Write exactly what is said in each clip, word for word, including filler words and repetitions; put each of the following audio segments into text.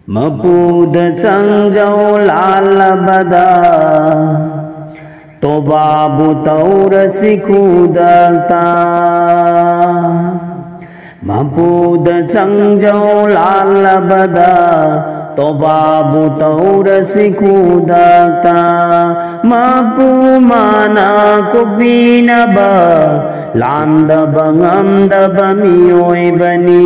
ꯃꯄꯨꯗ ꯆꯪꯖꯧ ꯂꯥꯜꯂꯕꯗ, ꯇꯣꯕꯥꯕꯨ ꯇꯧꯔꯁꯤ ꯈꯨꯗꯛꯇ꯫ ꯃꯄꯨꯗ ꯆꯪꯖꯧ ꯂꯥꯜꯂꯕꯗ, ꯇꯣꯕꯥꯕꯨ ꯇꯧꯔꯁꯤ ꯈꯨꯗꯛꯇ꯫ ꯃꯄꯨ ꯃꯥꯅ ꯀꯣꯛꯄꯤꯅꯕ, ꯂꯥꯟꯗꯕ ꯉꯝꯗꯕ ꯃꯤꯑꯣꯏꯕꯅꯤ꯫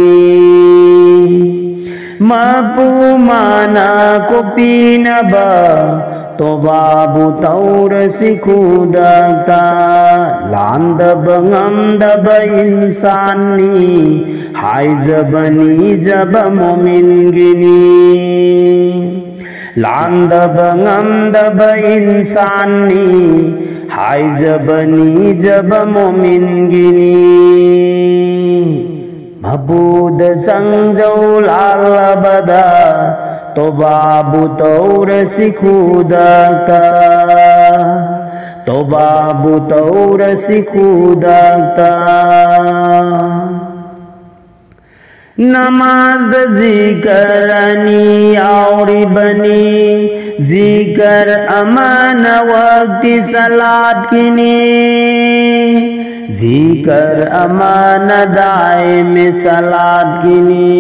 ꯃꯄꯨ ꯃꯥꯅ ꯀꯣꯛꯄꯤꯅꯕ, ꯇꯣꯕꯥꯕꯨ ꯇꯧꯔꯁꯤ ꯈꯨꯗꯛꯇ꯫ ꯂꯥꯟꯗꯕ ꯉꯝꯗꯕ ꯏꯟꯁꯥꯟꯅꯤ, ꯍꯥꯏꯖꯕꯅꯤ ꯖꯕ ꯃꯣꯃꯤꯟꯒꯤꯅꯤ꯫ ꯂꯥꯟꯗꯕ ꯉꯝꯗꯕ ꯏꯟꯁꯥꯟꯅꯤ, ꯍꯥꯏꯖꯕꯅꯤ ꯖꯕ ꯃꯣꯃꯤꯟꯒꯤꯅꯤ꯫ ꯃꯄꯨꯗ ꯆꯪꯖꯧ ꯂꯥꯜꯂꯕꯗ, ꯇꯣꯕꯥꯕꯨ ꯇꯧꯔꯁꯤ ꯈꯨꯗꯛꯇ꯫ ꯇꯣꯕꯥꯕꯨ ꯇꯧꯔꯁꯤ ꯈꯨꯗꯛꯇ꯫ ꯅꯃꯥꯖꯗ ꯖꯤꯀꯔ ꯑꯅꯤ ꯌꯥꯎꯔꯤꯕꯅꯤ꯫ ꯖꯤꯀꯔ ꯑꯃꯅ ꯋꯛꯇꯤ ꯁꯂꯥꯠꯀꯤꯅꯤ, ꯖꯤꯀꯔ ꯑꯃꯅ ꯗꯥꯏꯃꯦ ꯁꯂꯥꯠꯀꯤꯅꯤ꯫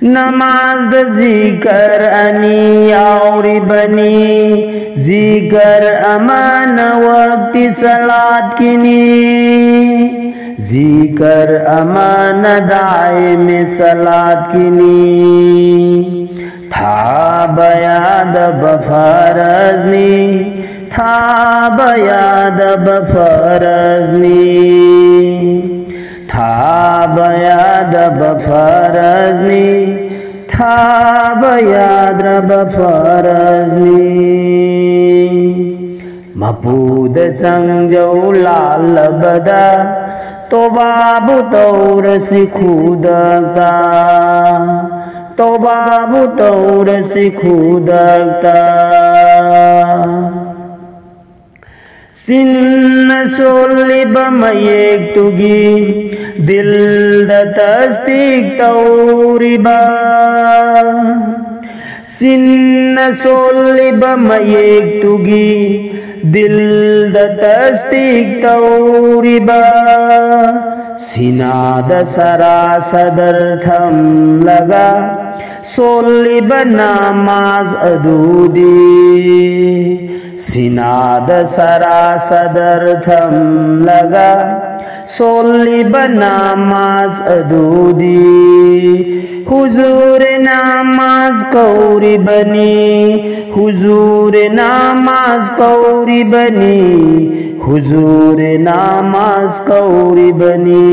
ꯅꯃꯥꯖꯗ ꯖꯤꯀꯔ ꯑꯅꯤ ꯌꯥꯎꯔꯤꯕꯅꯤ꯫ ꯖꯤꯀꯔ ꯑꯃꯅ ꯋꯛꯇꯤ ꯁꯂꯥꯠꯀꯤꯅꯤ, ꯖꯤꯀꯔ ꯑꯃꯅ ꯗꯥꯏꯃꯦ ꯁꯂꯥꯠꯀꯤꯅꯤ꯫ ꯊꯥꯕ ꯌꯥꯗꯕ ꯐꯔꯖꯅꯤ, ꯊꯥꯕ ꯌꯥꯗꯕ ꯐꯔꯖꯅꯤ꯫ ꯊꯥꯕ ꯌꯥꯗꯕ ꯐꯔꯖꯅꯤ, ꯊꯥꯕ ꯌꯥꯗ꯭ꯔꯕ ꯐꯔꯖꯅꯤ꯫ ꯃꯄꯨꯗ ꯆꯪꯖꯧ ꯂꯥꯜꯂꯕꯗ, ꯇꯣꯕꯥꯕꯨ ꯇꯧꯔꯁꯤ ꯈꯨꯗꯛꯇ꯫ ꯇꯣꯕꯥꯕꯨ ꯇꯧꯔꯁꯤ ꯈꯨꯗꯛꯇ꯫ ꯆꯤꯟꯅ ꯁꯣꯜꯂꯤꯕ ꯃꯌꯦꯛꯇꯨꯒꯤ ꯗꯤꯜꯗ ꯇꯁꯗꯤꯛ ꯇꯧꯔꯤꯕ, ꯆꯤꯟꯅ ꯁꯣꯜꯂꯤꯕ ꯃꯌꯦꯛꯇꯨꯒꯤ ꯗꯤꯜꯗ ꯇꯁꯗꯤꯛ ꯇꯧꯔꯤꯕ, ꯁꯤꯅꯥꯗ ꯁꯔꯥ ꯁꯗꯔ ꯊꯝꯂꯒ ꯁꯣꯜꯂꯤꯕ ꯅꯃꯥꯖ ꯑꯗꯨꯗꯤ, ꯁꯤꯅꯥꯗ ꯁꯔꯥ ꯁꯗꯔ ꯊꯝꯂꯒ ꯁꯣꯜꯂꯤꯕ ꯅꯃꯥꯖ ꯑꯗꯨꯗꯤ, ꯍꯨꯖꯨꯔꯦ ꯅꯃꯥꯖ ꯀꯧꯔꯤꯕꯅꯤ, ꯍꯨꯖꯨꯔꯦ ꯅꯃꯥꯖ ꯀꯧꯔꯤꯕꯅꯤ, ꯍꯨꯖꯨꯔꯦ ꯅꯃꯥꯖ ꯀꯧꯔꯤꯕꯅꯤ꯫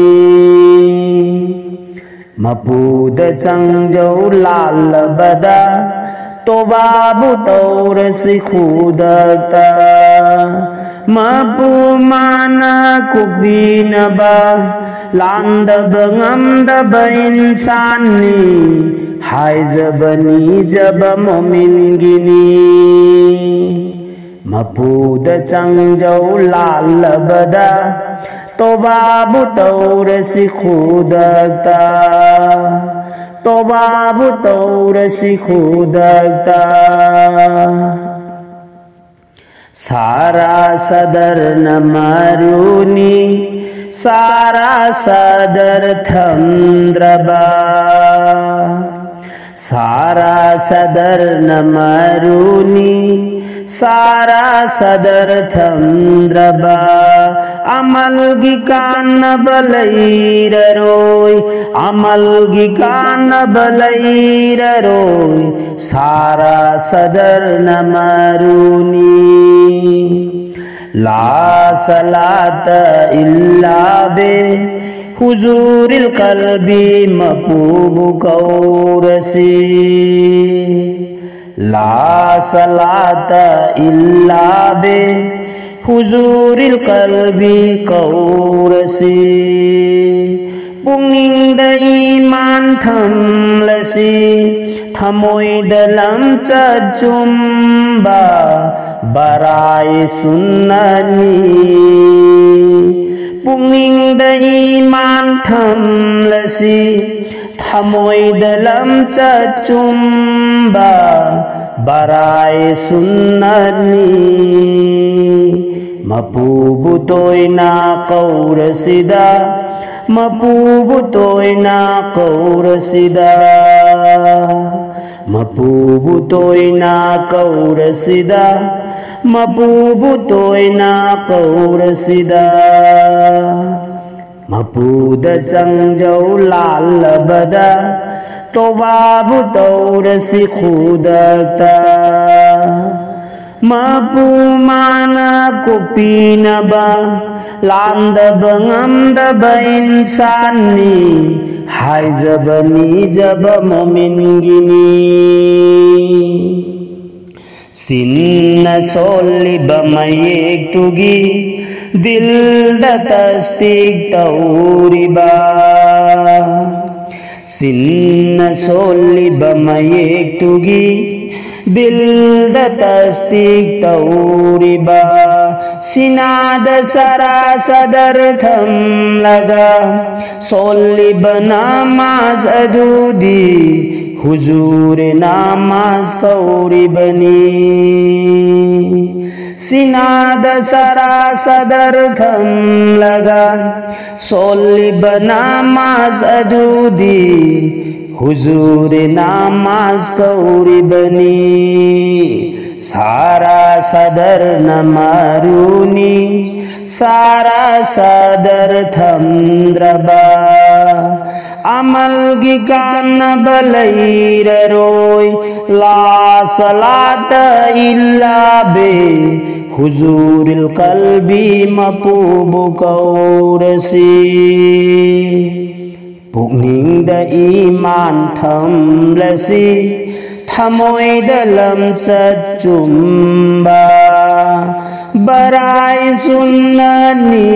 ꯃꯄꯨꯗ ꯆꯪꯖꯧ ꯂꯥꯜꯂꯕꯗ, ꯇꯣꯕꯥꯕꯨ ꯇꯧꯔꯁꯤ ꯈꯨꯗꯛꯇ꯫ ꯃꯄꯨ ꯃꯥꯅ ꯀꯣꯛꯄꯤꯅꯕ, ꯂꯥꯟꯗꯕ ꯉꯝꯗꯕ ꯏꯟꯁꯥꯟꯅꯤ, ꯍꯥꯏꯖꯕ ꯅꯤꯖꯕ ꯃꯣꯃꯤꯟꯒꯤꯅꯤ꯫ ꯃꯄꯨꯗ ꯆꯪꯖꯧ ꯂꯥꯜꯂꯕꯗ, ꯇꯣꯕꯥꯕꯨ ꯇꯧꯔꯁꯤ ꯈꯨꯗꯛꯇ, ꯇꯣꯕꯥꯕꯨ ꯇꯧꯔꯁꯤ ꯈꯨꯗꯛꯇ꯫ ꯁꯥꯔꯥ ꯁꯗꯔꯅ ꯃꯔꯨꯅꯤ, ꯁꯥꯔꯥ ꯁꯗꯔ ꯊꯝꯗ꯭ꯔꯕ꯫ ꯁꯥꯔꯥ ꯁꯗꯔꯅ ꯃꯔꯨꯅꯤ, ꯁꯥꯔꯥ ꯁꯗꯔ ꯊꯝꯗ꯭ꯔꯕ꯫ ꯑꯃꯜꯒꯤ ꯀꯥꯟꯅꯕ ꯂꯩꯔꯔꯣꯏ, ꯑꯃꯜꯒꯤ ꯀꯥꯟꯅꯕ ꯂꯩꯔꯔꯣꯏ, ꯁꯥꯔꯥ ꯁꯗꯔꯅ ꯃꯔꯨꯅꯤ꯫ لا صلاة إلا بحضور القلب ꯃꯄꯨꯕꯨ ꯀꯧꯔꯁꯤ꯫ لا صلاة إلا بحضور القلب ꯀꯧꯔꯁꯤ꯫ ꯄꯨꯛꯅꯤꯡꯗ ꯏꯃꯥꯟ ꯊꯝꯂꯁꯤ, ꯊꯃꯣꯏꯗ ꯂꯝꯆꯠ ꯆꯨꯝꯕ ꯕꯔꯥꯏ ꯁꯨꯟꯅꯅꯤ꯫ ꯄꯨꯛꯅꯤꯡꯗ ꯏꯃꯥꯟ ꯊꯝꯂꯁꯤ, ꯊꯃꯣꯏꯗ ꯂꯝꯆꯠ ꯆꯨꯝꯕ ꯕꯔꯥꯏ ꯁꯨꯟꯅꯠꯅꯤ꯫ ꯃꯄꯨꯕꯨ ꯇꯣꯏꯅ ꯀꯧꯔꯁꯤꯗ, ꯃꯄꯨꯕꯨ ꯇꯣꯏꯅ ꯀꯧꯔꯁꯤꯗ, ꯃꯄꯨꯕꯨ ꯇꯣꯏꯅ ꯀꯧꯔꯁꯤꯗ, ꯃꯄꯨꯕꯨ ꯇꯣꯏꯅ ꯀꯧꯔꯁꯤꯗ꯫ ꯃꯄꯨꯗ ꯆꯪꯖꯧ ꯂꯥꯜꯂꯕꯗ, ꯇꯣꯕꯥꯕꯨ ꯇꯧꯔꯁꯤ ꯈꯨꯗꯛꯇ꯫ ꯃꯄꯨ ꯃꯥꯅ ꯀꯣꯛꯄꯤꯅꯕ, ꯂꯥꯟꯗꯕ ꯉꯝꯗꯕ ꯏꯟꯁꯥꯟꯅꯤ, ꯍꯥꯏꯖꯕ ꯅꯤꯖꯕ ꯃꯣꯃꯤꯟꯒꯤꯅꯤ꯫ ꯁꯤꯟꯅ ꯁꯣꯜꯂꯤꯕ ꯃꯌꯦꯛꯇꯨꯒꯤ ꯗꯤꯜꯗ ꯇꯁꯗꯤꯛ ꯇꯧꯔꯤꯕ, ꯁꯤꯟꯅ ꯁꯣꯜꯂꯤꯕ ꯃꯌꯦꯛꯇꯨꯒꯤ ꯗꯤꯜꯗ ꯇꯁꯗꯤꯛ ꯇꯧꯔꯤꯕ, ꯁꯤꯅꯥꯗ ꯁꯔꯥ ꯁꯗꯔ ꯊꯝꯂꯒ ꯁꯣꯜꯂꯤꯕ ꯅꯃꯥꯖ ꯑꯗꯨꯗꯤ ꯍꯨꯖꯨꯔ ꯅꯃꯥꯖ ꯀꯧꯔꯤꯕꯅꯤ꯫ ꯁꯤꯅꯥꯗ ꯁꯔꯥ ꯁꯗꯔ ꯊꯝꯂꯒ ꯁꯣꯜꯂꯤꯕ ꯅꯃꯥꯖ ꯑꯗꯨꯗꯤ ꯍꯨꯖꯨꯔ ꯅꯃꯥꯖ ꯀꯧꯔꯤꯕꯅꯤ꯫ ꯁꯔꯥ ꯁꯗꯔꯅ ꯃꯔꯨꯅꯤ, ꯁꯔꯥ ꯁꯗꯔ ꯊꯝꯗ꯭ꯔꯕ ꯑꯃꯜꯒꯤ ꯀꯥꯟꯅꯕ ꯂꯩꯔꯔꯣꯏ꯫ ꯂꯥ ꯁꯂꯥꯇ ꯏꯜꯂꯥ ꯕꯦ ꯍꯨꯖꯨꯔꯤꯜ ꯀꯜꯕꯤ ꯃꯄꯨꯕꯨ ꯀꯧꯔꯁꯤ꯫ ꯄꯨꯛꯅꯤꯡꯗ ꯏꯃꯥꯟ ꯊꯝꯂꯁꯤ, ꯊꯃꯣꯏꯗ ꯂꯝꯆꯠ ꯆꯨꯝꯕ ꯕꯔꯥꯏ ꯁꯨꯟꯅꯠꯅꯤ꯫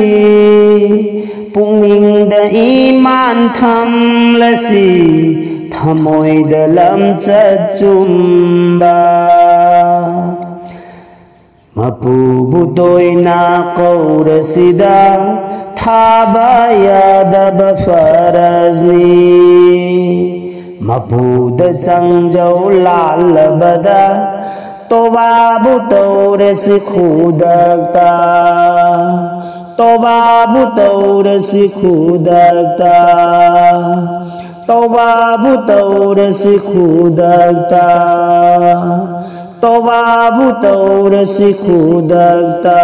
ꯄꯨꯛꯅꯤꯡꯗ ꯏꯃꯥꯟ ꯊꯝꯂꯁꯤ, ꯊꯃꯣꯏꯗ ꯂꯝꯆꯠ ꯆꯨꯝꯕ꯫ ꯃꯄꯨꯕꯨ ꯇꯣꯏꯅ ꯀꯧꯔꯁꯤꯗ, ꯊꯥꯕ ꯌꯥꯗꯕ ꯐꯔꯖꯅꯤ꯫ ꯃꯄꯨꯗ ꯆꯪꯖꯧ ꯂꯥꯜꯂꯕꯗ ꯇꯣꯕꯥꯕꯨ ꯇꯧꯔꯁꯤ ꯈꯨꯗꯛꯇ꯫ ꯇꯣꯕꯥꯕꯨ ꯇꯧꯔꯁꯤ ꯈꯨꯗꯛꯇ꯫ ꯇꯣꯕꯥꯕꯨ ꯇꯧꯔꯁꯤ ꯈꯨꯗꯛꯇ꯫ ꯇꯣꯕꯥꯕꯨ ꯇꯧꯔꯁꯤ ꯈꯨꯗꯛꯇ꯫